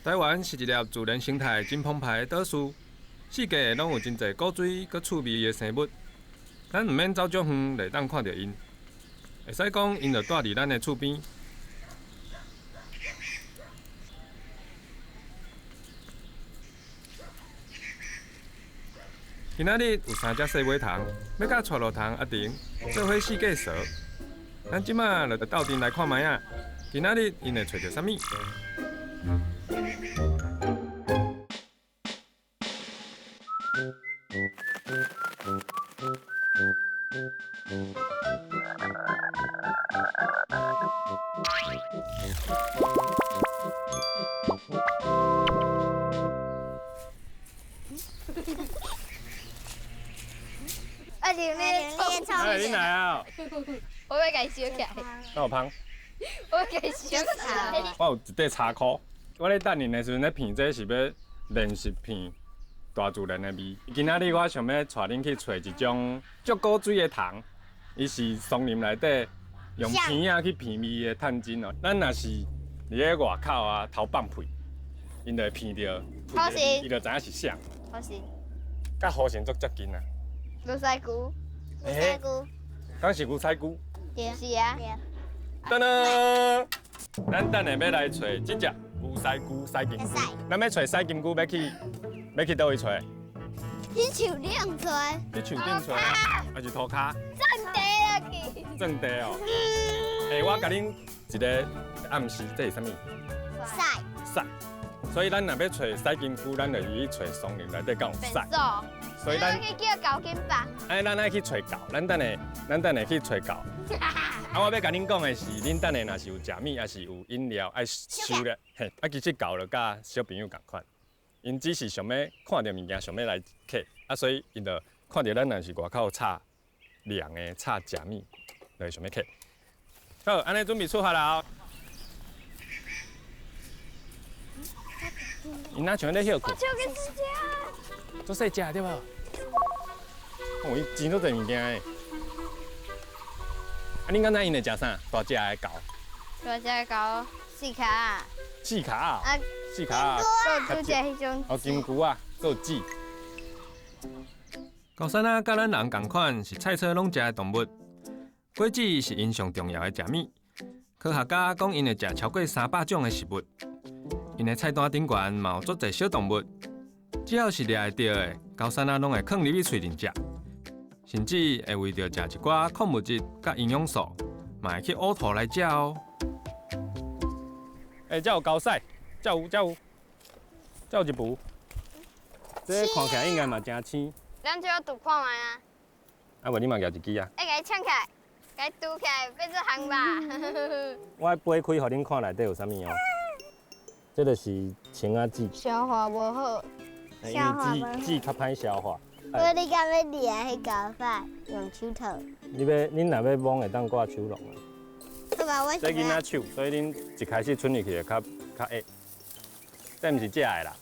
台灣是一粒自然生態真澎湃的島嶼，四界攏有真濟古錐閣趣味的生物。咱毋免走足遠，就會當看著𪜶。會使講，𪜶就蹛佇咱的厝邊。今仔日有三隻細尾蟲，欲佮帶路蟲阿婷做伙四界踅。咱這馬就鬥陣來看覓仔，今仔日𪜶會揣著啥物？阿玲，你哎，你來啊！我欲共伊燒起來。哪有芳？我欲共伊燒起來。我有一塊柴箍，我咧等𪜶的時陣咧鼻這是欲練習鼻大自然的味。今仔日我想欲帶恁去揣一種足古錐的蟲，伊是松林內底用鼻仔去鼻味的探針哦。咱若是佇咧外口啊偷放屁，𪜶就會鼻著，伊就知影是啥。好是。佮雨神足接近啊！牛屎菇，牛屎菇，敢是牛屎菇？對，是啊。噔噔，咱等下欲來揣這隻牛屎菇、屎金菇。咱欲揣屎金菇，欲去欲去佗位揣？去樹頂揣。去樹頂揣，還是塗跤？鑽地落去。鑽地哦。欸，我共恁一个暗示，這是啥物？屎。屎。所以咱若欲揣屎金菇，咱就去揣松林內底敢有屎。所以咱去叫狗緊吧。哎，咱愛去揣狗，咱等下，咱等下去揣狗。啊，我欲共恁講的是，恁等下若是有食物，抑是有飲料愛收咧，嘿，啊，其實狗就佮小朋友仝款，𪜶只是想欲看著物件，想欲來揢，啊，所以𪜶就看著咱若是外口插涼的、插食物，就會想欲揢。好，按呢準備出發啦！𪜶若像咧歇睏。我笑緊死只。足細隻對無？哦，伊真足濟物件的。啊，恁敢知𪜶會食啥？大隻的狗。大隻的狗，四跤仔。四跤仔。啊，四跤仔。閣有拄隻彼種。哦，金龜仔，閣有蛸。高山仔佮咱人仝款，是菜草攏食的動物。果子是𪜶上重要的食物。科學家講，𪜶會食超過300種的食物。𪜶的菜單頂懸嘛有足濟小動物，只要是掠會著的，高山仔攏會囥入去喙裡食，甚至會為著食一寡礦物質佮營養素，嘛會去嘔吐來食哦。欸，這有狗屎，這有，這有，這有一櫥，這看起來應該嘛誠青。咱這要拄看覓啊？啊，無你嘛舉一支啊？欸，共伊搶起來，共伊拄起來，變做烘肉。我愛掰開，予恁看內底有啥物哦。這就是青仔籽。消化無好。因為籽籽較歹消化。我你敢欲掠彼狗屎，用手套？你欲，恁若欲摸會當掛手籠啊？好吧，我。這囡仔手，所以恁一開始伸入去會較較會。這毋是食的啦。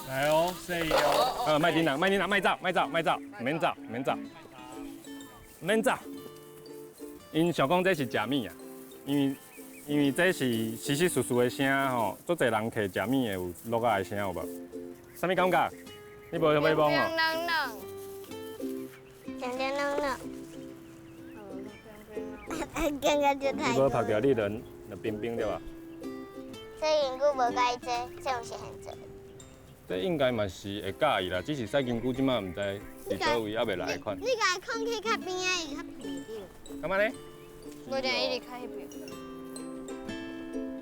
來哦，洗哦。莫叮當，莫叮當，莫走，莫走，莫走，毋免走，毋免走，毋免走。𪜶想講這是食物啊，因為。因為這是窸窸窣窣的聲吼，足濟人摕食物的有落仔的聲有無？啥物感覺？你無想欲摸哦？冰冷冷，冰冰冷冷。感覺就太。你無拍著你輪就冰冰對吧？這金菇無介意這，這毋是現做。這應該嘛是會佮意啦，只是屎金菇這馬毋知佇佗位猶未來的款。你共伊放去較邊仔，伊較鼻著。感覺呢？無定伊佇較彼邊。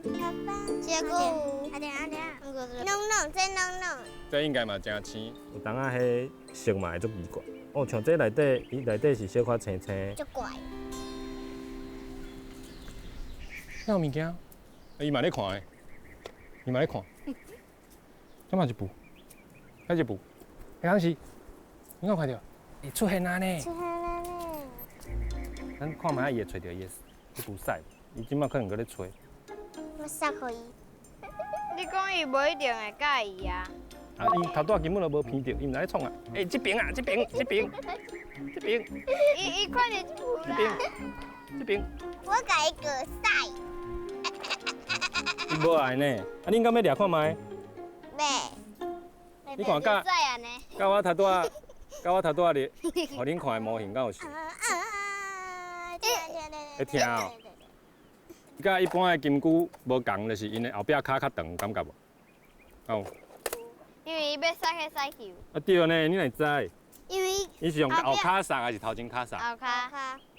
這個，軟軟，這軟軟。這應該嘛誠青，有當仔彼色嘛會足奇怪。哦，像這內底，伊內底是小可青青。足怪。哪有物件？伊嘛咧看的，伊嘛咧看。這嘛一櫥，彼一櫥，彼敢是？你敢有看著？會出現啊呢？出現啊呢？咱看覓伊會揣著伊的彼櫥屎，伊這馬可能閣咧揣。我殺予伊。你講伊無一定會佮意啊。啊，伊頭拄仔根本就無鼻著，伊毋知咧創啊。欸，這邊啊，這邊，這邊，這邊。伊伊看著這櫥啦。這邊，這邊。我共伊過屎。伊無愛呢。啊，恁敢欲掠看覓？欲。你看佮佮我頭拄仔，佮我頭拄仔咧，予恁看的模型敢有像？會聽哦。佮一般的金龜無仝，就是𪜶的後壁跤較長，感覺無？有。因為伊欲捒彼屎球。啊對呢，你哪會知？因為伊是用後跤捒還是頭前跤捒？後跤。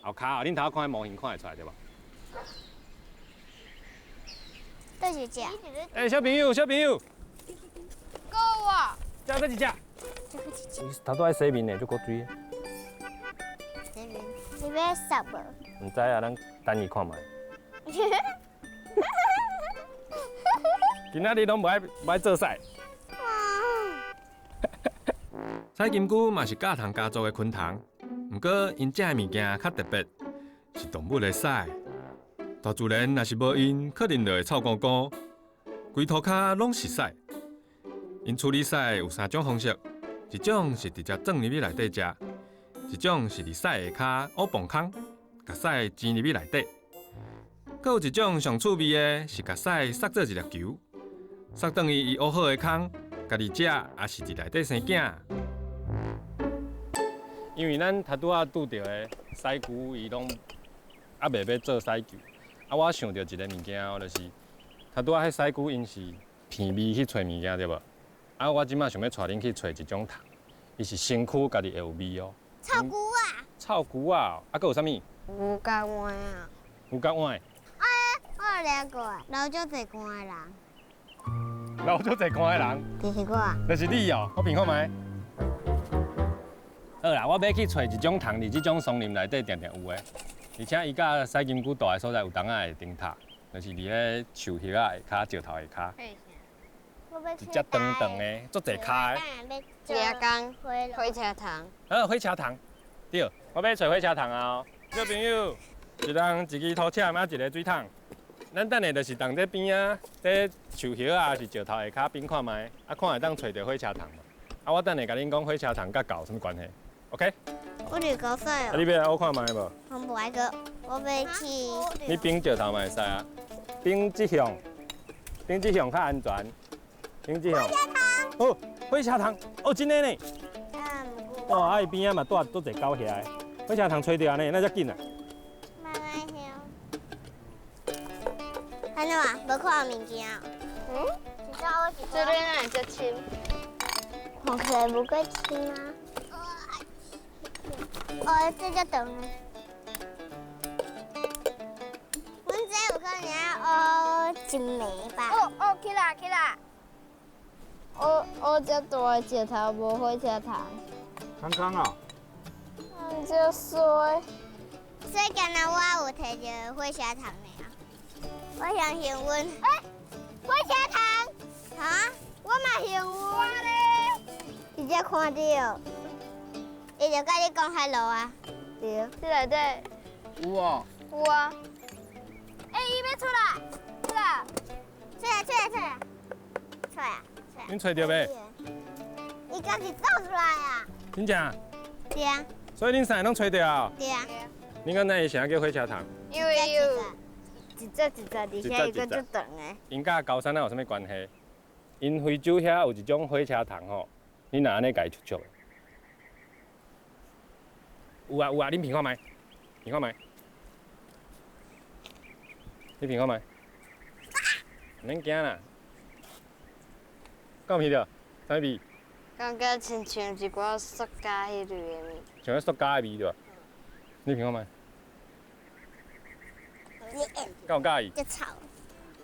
後跤哦，恁頭看模型看會出來對無？佗一隻？欸，小朋友，小朋友。閣有啊。這閣一隻。這閣一隻。伊頭拄仔洗面的，足古錐。洗面，你欲捒無？毋知啊，咱等伊看覓。今仔日攏無愛做屎。屎金龜嘛是甲蟲家族的昆蟲，毋過𪜶食的物件較特別，是動物的屎。大自然若是無𪜶，可能就會臭糊糊，規塗跤攏是屎。𪜶處理屎有三種方式，一種是直接鑽入去內底食，一種是佇屎下跤挖墓空，共屎擠入去內底。閣有一種上趣味的，是共屎捒做一粒球，捒轉去伊挖好的空，家己食，抑是佇內底生囝。因為咱頭拄仔拄著的屎龜，伊攏猶未欲做屎球。啊，我想著一个物件哦，就是頭拄仔彼屎龜，𪜶是鼻味去揣物件對無？啊，我這擺想欲帶恁去揣一種蟲，伊是身軀家己會有味哦。臭龜仔。臭龜仔，啊，閣有啥物？牛角爨啊。牛角爨。啊，我有掠過，流足濟汗的人。流足濟汗的人。就是我。就是你哦，我聞看覓。好啦，我欲去揣一種蟲，佇這種松林內底定定有的，而且伊佮屎金龜蹛的所在有當仔會頂塔，就是佇咧樹葉仔下跤、石頭下跤。一隻長長的，足濟跤的。掠工，火車蟲。好，火車蟲，對，我欲揣火車蟲啊！小朋友，一人一支土尺，啊一个水桶。咱等下就是佇這邊仔，這樹葉仔，抑是石頭下跤邊看覓，啊看會當揣著火車蟲無？啊，我等下共恁講火車蟲佮猴啥物關係？OK。我就夠細啊，你欲來學看覓無？我無愛閣，我欲去。你冰石頭嘛會使啊？冰這項，冰這項較安全。冰這項。火車蟲。哦，火車蟲，哦，真的呢。哇，啊伊邊仔嘛蹛足濟狗遐的，火車蟲揣著按呢，哪遮緊啊？慢慢想。按怎啊？無看物件。嗯？這邊哪會遮深？看起來無夠深啊。哦，這遮長的。阮這有可能挖一暝吧。哦哦，起來起來。挖挖遮大的石頭無火車蟲。康康啊。嗯，這衰。所以敢若我有提著火車蟲爾。我上幸運。欸，火車蟲。哈？我嘛幸運。我咧。直接看著。伊就佮你講 hello 啊，對。這內底。有哦。有啊。欸，伊欲出來，出來，出來，出來，出來，出來，出來。恁揣著未？伊家己走出來啊。真正？對啊。所以恁三个攏揣著啊？對啊。恁敢知伊啥叫火車蟲？因為有一隻一隻，而且伊閣足長的。𪜶佮高山仔有啥物關係？𪜶非洲遐有一種火車蟲吼，你若按呢共伊戳戳。有啊有啊，恁聞看覓，聞看覓，你聞看覓，毋免驚啦。敢有聞著？啥物味？感覺親像一寡塑膠彼類的味。像彼塑膠的味對無？你聞看覓。敢有佮意？足臭。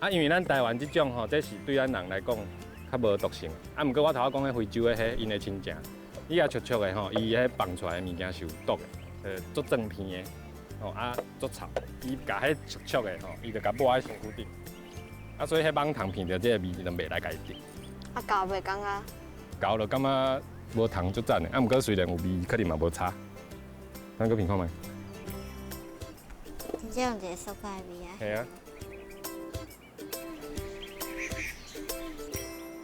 啊，因為咱台灣這種吼，這是對咱人來講較無毒性。啊，毋過我頭仔講彼非洲的彼，𪜶的親情，你若戳戳的吼，伊彼放出來的物件是有毒的。足正片的，吼啊，足臭。伊共彼戳戳的吼，伊就共抹佇身軀頂。啊，所以彼蠓蟲闻著這个味，就袂來共伊叮。啊，猴袂感覺？猴就感覺無蟲足讚的，啊，毋過雖然有味，可能嘛無差。咱閣聞看覓。真正有一個塑膠的味啊！係啊。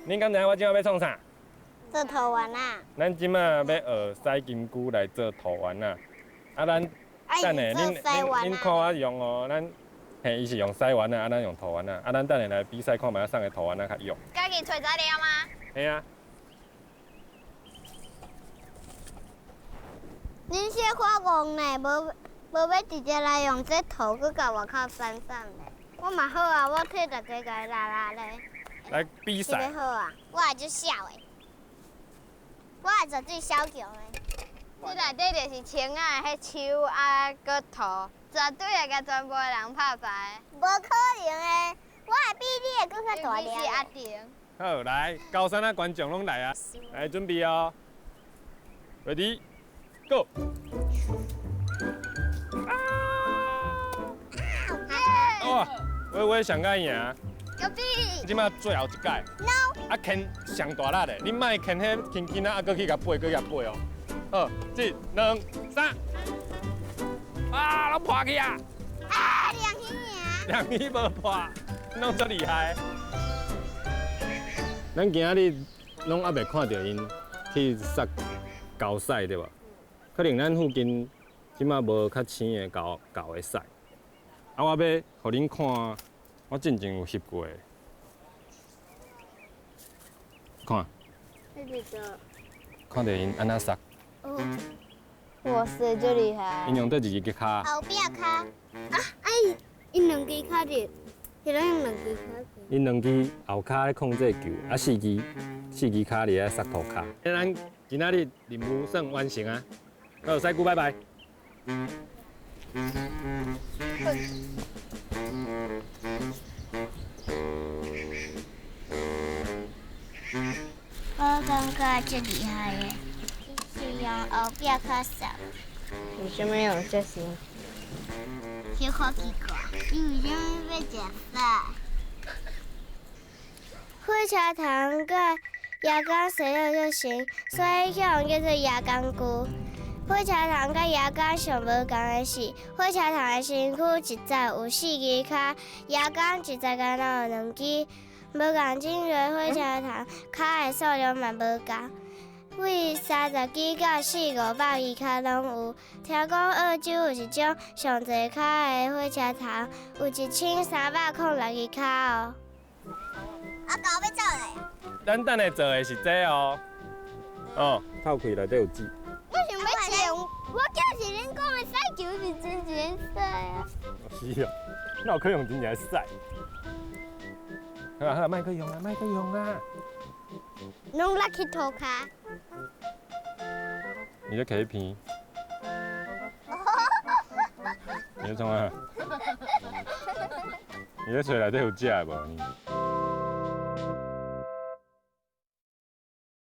恁敢知影我這擺欲創啥？做塗丸仔。咱這擺欲學屎金龜來做塗丸仔。啊，咱等下恁恁恁看我用哦，咱嘿，伊是用屎丸仔，啊，咱用土丸仔，啊，咱等下來比賽看覓，啥个土丸仔較勇。家己揣材料嗎？嘿啊。恁小可戇呢，無無欲直接來用這土閣共外口翻上咧。我嘛好啊，我替大家共伊拉拉咧。來比賽。好啊，我也足痟的，我也絕對小強的。這內底就是青仔的彼樹啊，閣土，絕對會共全部的人拍敗。無可能的，我會比你的閣較大粒。是阿婷。好，來，高山的觀眾攏來啊！來準備哦，Ready Go！啊！哇，威威上較贏。隔壁。這擺最後一擺。 No。啊，牽上大力的，你莫牽彼輕輕仔，啊，閣去共背，閣共背哦。好，一、兩、三。啊，攏破去啊！啊，兩魚贏。兩魚無破，攏足厲害。咱今仔日攏猶未看著𪜶去殺猴屎對無？可能咱附近這擺無較青的猴猴的屎。啊，我欲予恁看，我進前有翕過的。看。看著𪜶按怎殺？哇塞，這厲害！𪜶用佗一支跤？後壁跤。啊，啊伊，𪜶兩支跤佇，彼攏用兩支跤。𪜶兩支後跤咧控制球，啊四支跤佇遐殺塗跤。咱今仔日任務算完成啊！好，師姑拜拜。我感覺最厲害的是用後壁跤殺。為什麼用這些？小可奇怪，你為啥物欲食屎？火車頭佮椰糠生得足像，所以予人叫做椰糠龜。火車頭佮椰糠上無仝的是，火車頭的身軀一節有四支跤，椰糠一節干焦有兩支。無仝種類火車頭跤的數量嘛無仝，為30支到四五百支跤攏有。聽講澳洲有一種上濟跤的火車頭，有1306支跤哦。啊，狗欲走咧。咱等下做的是這哦，哦，透氣內底有紙。我想欲穿，我就是恁講的屎球是真正屎啊。是哦，哪有可能用真正屎？好啊好啊，莫閣用啊，莫閣用啊。攏落去塗跤。你咧揢片？你咧創啥？你咧揣內底有食的無？你？